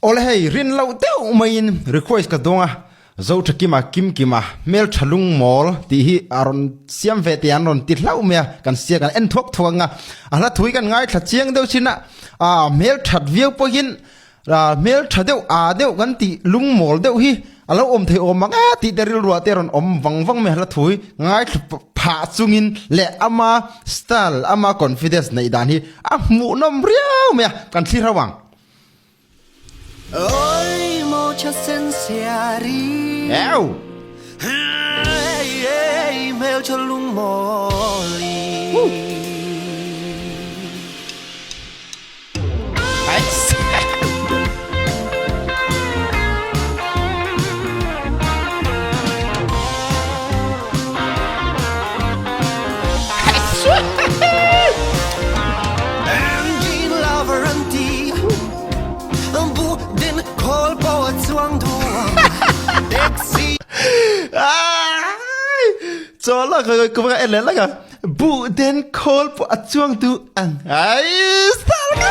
Awle hei rin loh deuh maiin request ka dawng a, Zothakima Kimkima hmeltha lungmawl tih hi a rawn siam ve teh an rawn ti hlauh mai a, kan sia kan en thuak thuak ang a, a hla thui kan ngaithla chiang deuh chin a, aa hmelthat viau pawhin Hmeltha deuh aa deuh kan tih lungmawl deuh hi a lo awm thei awm ang e tih te rilruah te rawn awm vang vang mai hla thui ngaithla phah chungin leh ama style ama confidence neih dan hi a hmuhnawm riau mai a kan thlir ho ang. Ew! Chaw lak ka ka en leh lak a. Buh den khawl pawh a chuang duh ang. Ai star ka.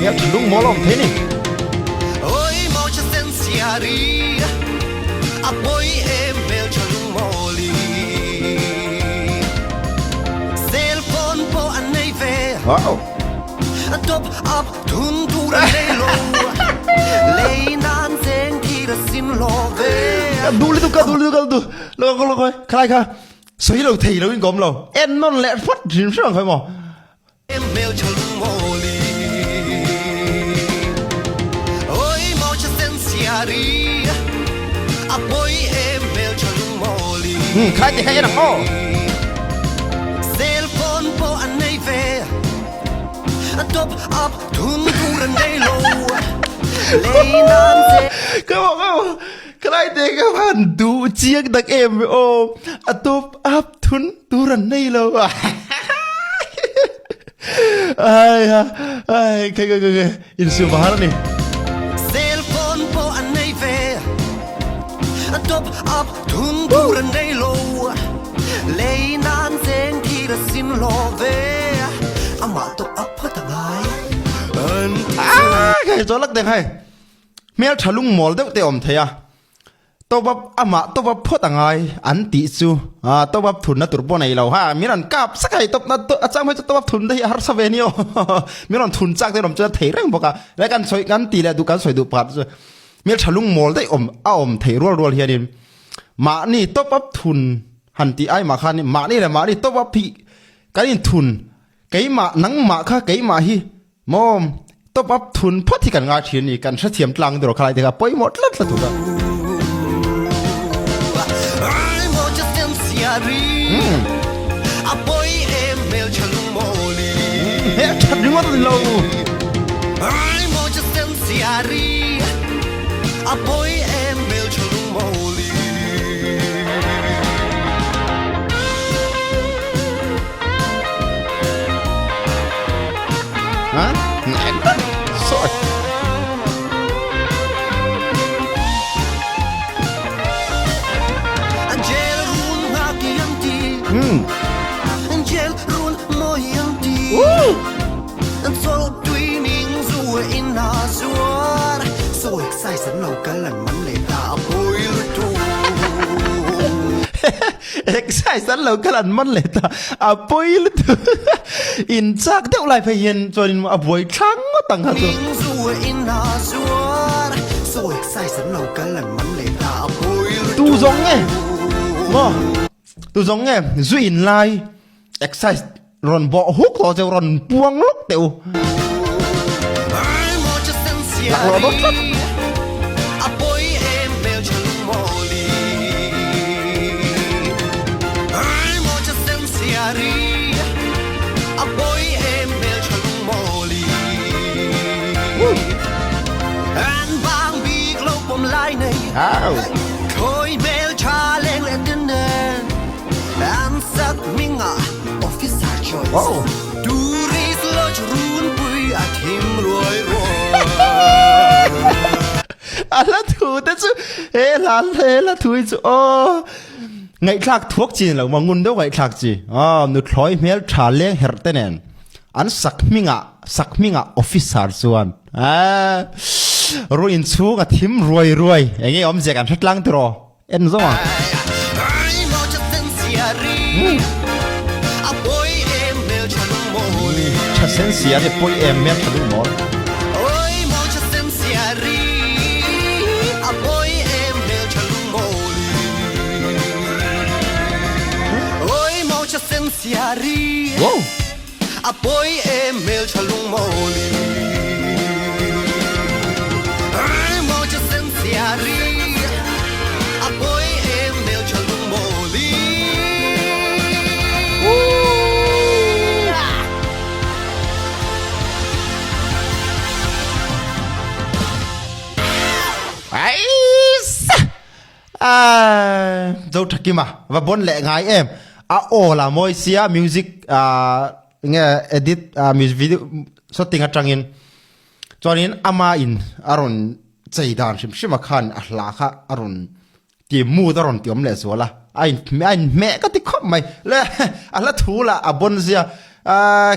Hmel tha lung mawl a awm thei ni. Wow. Duh lutuk ka duh lutuk ka duh lo ka lo khalai kha sawi lo thei lo in ka awm lo en nawn leh phawt hrim hrim ang khawi maw. Khai ti khai en ang aw. Ka Khalai te ka van duh chiang tak em aw a top up thun tur an nei lo ai ha ai khai khai khai in siu bahar ani Cellphone pawh an nei ve a top up thun tur an nei lo lei nan cheng thil a sim lo ve amah top up phawt a ngai an Ah khai chaw lak deng hai Hmel tha lungmawl deuh te awm thei a, top up amah top up phawt a ngai an tih chu ah top up thunna tur pawh nei lo ha min rawn kap sak a hei top na a chang phei chu top up thun te hi a harsa ve nia aw min rawn thun chak te an awm chuan a thei reng bawk a lai kan sawi kan ti leh duh kan sawi duh pakhat chu hmel tha lungmawl daih awm a awm thei rual rual hianin mahni top up thun han tih ai mah khan mahni leh mahni top up hi kan inthun keimah nangmah kha keimah hi Maw top up thun phawt hi kan ngai thin a ni, kan hrethiam tlang deuh khalai te kha pawimawh tlat tlat tuk a. He that ringawt a ni lo. Hả? Sorry. Woo! Exercise an lo kal an man leh ta a pawi lutuk in chak deuh lai phei hian chuanin a buai thlang ngawt ang kha chu. Tu zawng nge maw tu zawng nge zu in lai exercise rawn bawh huk tawh cheu rawn puang lawk teh u. Laklawh dawn tlat. Au. Khawi hmel tha leng leh te nen an sak hmingah Officer Choice Wow. Tourist Lodge runpui a thim ruai ruai. A hla thu te chu he hla he hla thu hi chu aw ngaihthlak thuak chi ni lo maw ngun deuh ngaihthlak chi aw nuthlawi hmel tha leng herh te nen an sak hmingah sak hmingah officer chuan aaa ru inchhung a thim ruai ruai eng nge awmzia kan hre tlang tiraw en zawng ang. Tha sen sia ri pawi em hmel tha duh mawl. Wow. Zo Thakima va bon leh ngai em a aw la mawi sia music nge edit music video shooting atangin chuanin ama in a rawn chei dan hrim hrim a khan a hla kha a rawn ti mood a rawn ti awm leh zual a a in a in hmeh ka ti khawp mai le a hla thu lah a bon zia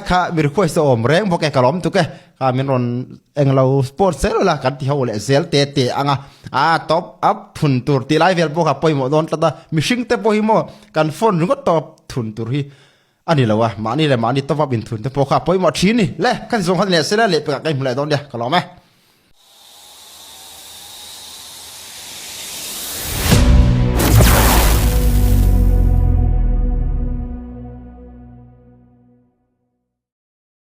kha mi request a awm reng bawk e ka lawm tuk e kha min rawn englo sport zel la kan ti ho leh zel te te anga a top up thun tur tih lai vel pawh kha pawimawh dawn tlat a mihring te pawh hi maw kan phone ringawt tawp thun tur hi A ni lo a, mahni leh mahni top up inthun te pawh kha a pawimawh thin ni. Le, ka ti zawng kha ni leh sela, lehpekah ka inhmu leh dawn nia, ka lawm e.